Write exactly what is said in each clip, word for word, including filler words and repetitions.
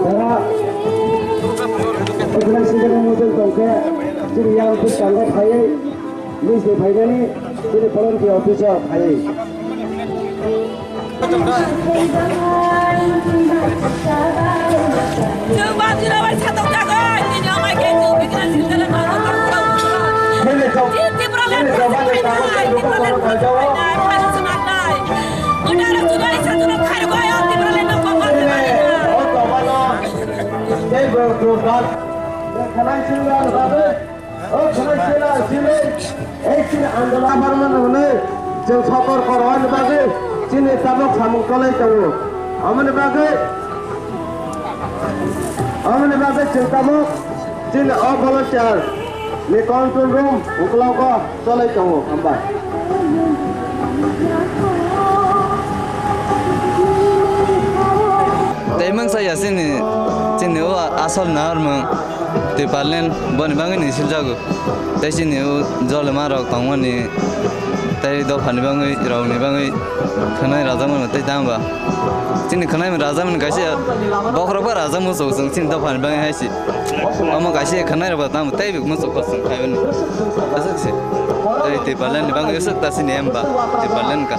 Tara, Ekla sinjak mujung tongkhe, chini yang tu tangga phaiwi, list de phainani, chini volunteer office o phaiwi. Chwng ba jira bai satok jagoi, tini amai khe chwng bikra sindere ma. Chini chok, chini chok ba le tangga phaiwi, phaiwi swnamnai. Uda ro chwng bai satok khairok bai, Tipraland no kokor. Chini, o tobano, tei bo, bo, bo, khanai swnamnai. O khwlai sela simi, ei chini andolon barmani hwnwi chwng sotor korwani bagwi chini tabuk samung tolai tongo. Omoni bagwi, omoni bagwi chwng tabuk chini o volunteer ni control room uklogo tolai tongo, hambai. Tei mungsa ya chini, chini o asol naharmung. Tipraland boni bagwi ni siljago. Tei chini o jolema rok tongmani tei dophani bagwi rokni bagwi khwnai rajakmani tei tamo ba. Chini khwnai rajakmani kaisa bokhorok ba rajak muchung chwng chini dophani bagwi hai se. Omo kaisa khwnai rok ba tamo tei muchung kho chwng khaibani. Aswk se. Tei Tipraland ni bagwi aswk ta chini em ba Tipraland ka.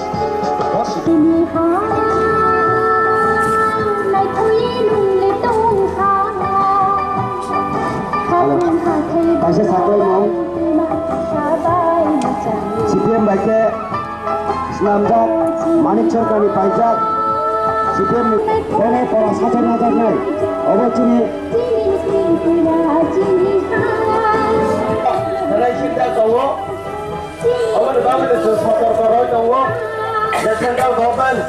Kaisa sakoi no C P M bai khe swnamjak, Manik Sarkarni paijak, C P M ni bono pora sacha najaknai. Obo chini. Belai sinta tongo. Oboni bagwi chwng sotorko rwi tongo je central government,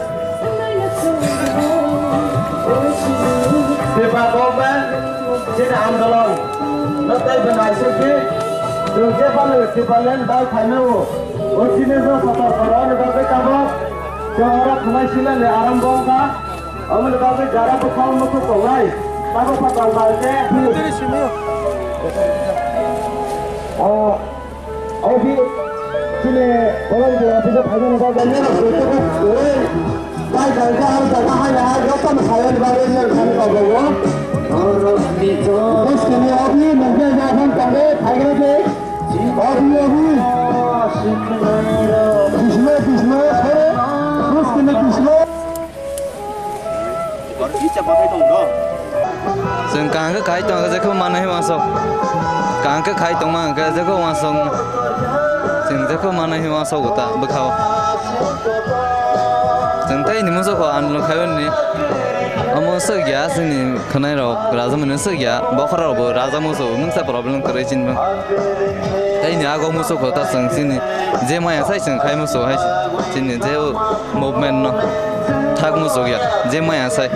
Tripura government chini andolon no tei bo naisingdi chwng je phano Tipraland bai phaimano. O chini no sotorko rwni bagwi tabuk chwng oro khwnai silani arambo wngkha. Oboni bagwi jara bwkhao muchung tongnai tabuk phatar bai khe. O Obi, chini volunteer office o phaimani bagwi nini jotono kwrwi. Bai bai khe ang jaga hai hai jotono khaimani bagwi nini thani kok o. Bwskini obi nokni jaga phone tangwi phaigra de. Obi, obi. Bismo, bismo, sore. Bwskini bismo. Chwng kaham khe khai tong khe jekhe manwi wansok. Kaham khe khai tongma hwnkhe jekhe wansok. Chwng jekhe manwi wansok ta bwkhao. Chwng tei ni muchung kho andolon khaimani. Omo swk ya chini khwnai rok rajakmani swk ya. Bokhorok bo rajak muchung mungsa problem kwrwi chini. Tei ni ago muchung kho ta chwng chini je maya sai chwng khai muchung hai chini je movement no thak muchung ya je maya sai.